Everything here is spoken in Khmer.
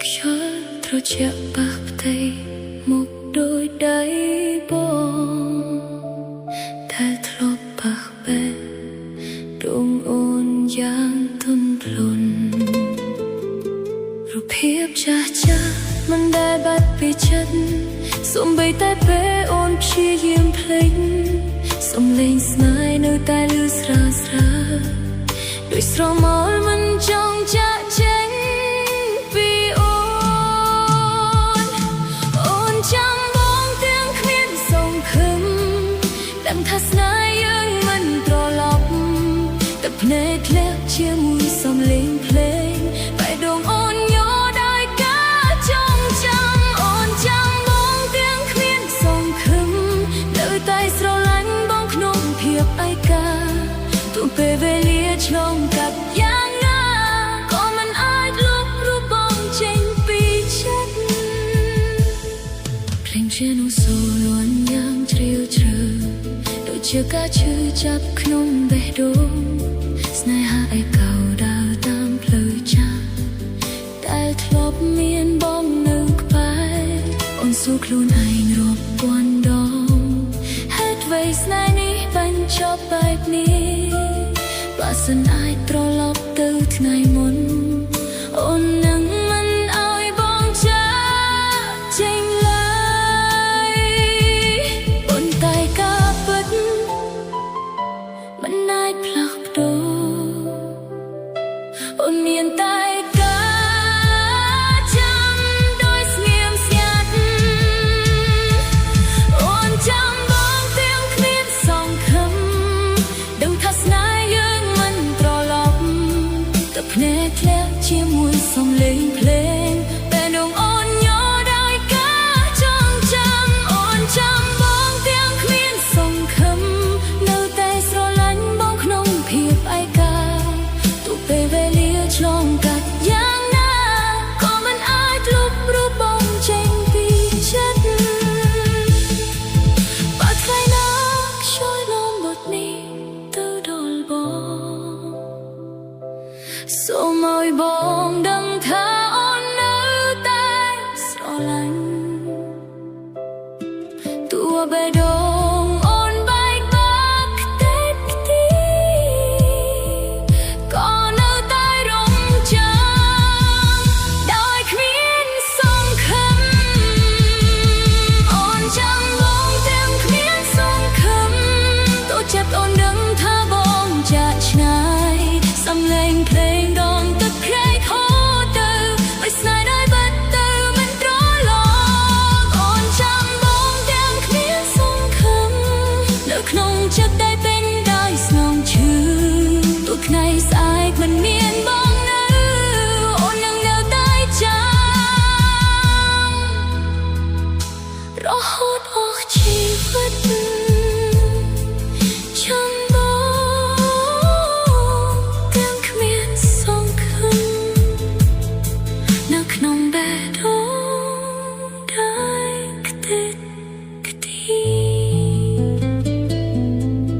ខ្យល់ត្រជាក់ប៉ះផ្ទៃមុខដោយដៃបងដែលធ្លាប់ប៉ះបេះដួងអូនយ៉ាងទន់ភ្លន់រូបភាពចាស់ចាស់មិនដែលបាត់ពីចិត្តសូម្បីតែពេលអូនព្យាយាមភ្លេចសំឡេងស្នេហ៍នៅតែឮស្រាលស្រាលដូចស្រមោលមិនចង់ចាក់ចេញពីអូនអូនចាំបងទាំងគ្មានសង្ឃឹមដឹងថាស្នេហ៍យើងមិនត្រឡប់ទឹកភ្នែកធ្លាក់ជាមួយសំឡេងភ្លេងបេះដូងអូនញ័រដោយការចងចាំអូនចាំបងទាំងគ្មានសង្ឃឹមនៅតែស្រឡាញ់បងក្នុងភាពឯកាទោះពេលវេលាឆ្លងកាត់យ៉ាងណាក៏មិនអាចលុបរូបបងចេញពីចិត្ត ភ្លេងជានុសូលន់យ៉ាងជ្រាលជ្រៅដូចជាការឈឺចាប់ក្នុងបេះដូងស្នេហាឯកោដើរតាមផ្លូវចាស់ដែលធ្លាប់មានបងនៅក្បែរអូនសួរខ្លួនឯងរាប់ពាន់ដងហេតុអ្វីស្នេហ៍នេះបញ្ចប់បែបនេះបើសិនអាចត្រឡប់ទៅថ្ងៃមុនអូននឹងមិនឲ្យបងចាកចេញឡើយប៉ុន្តែការពិតមិនអាចផ្លាស់ប្ដូរអូនមានតែការចាំដោយស្ងៀមស្ងាត់អូនចាំបងទាំងគ្មានសង្ឃឹមដឹងថាស្នេហ៍យើងមិនត្រឡប់ទឹកភ្នែកធ្លាក់ជាមួយសំឡេងភ្លេងពេលដងអូនញ័រដោយការចងចាំអូនចាំបងទាំងគ្មានសង្ឃឹមនៅតែស្រឡាញ់បងក្នុងភាពឯកាទោះពេលវេលាឆ្លងកាត់យ៉ាងណាក៏មិនអាចលុបរូបបងចេញពីចិត្តបើថ្ងៃណាខ្យល់នាំបទនេះទៅដល់បងសូមឲ្យបងដឹងថាអូននៅតែស្រឡាញ់ទោះបេះដូងអូនបែកបាក់ខ្ទេចខ្ទីក៏នៅតែរងចាំដោយគ្មានសង្ឃឹមអូនចាំបងទាំងគ្មានសង្ឃឹមទោះចិត្តអូនដឹងថាបងចាកឆ្ងាយសំឡេងភ្លេងដងទឹកភ្នែកហូរទៅឲ្យស្នេហ៍ដែលបាត់ទៅមិនត្រឡប់អូនចាំបងទាំងគ្មានសង្ឃឹមនៅក្នុងចិត្តដែលពេញដោយស្នងឈឺទោះថ្ងៃស្អែកមិនមានបងនៅអូននឹងនៅតែចាំរហូតអស់ជីវិតចាំបងទាំងគ្មានសង្ឃឹមនៅក្នុងបេះដូ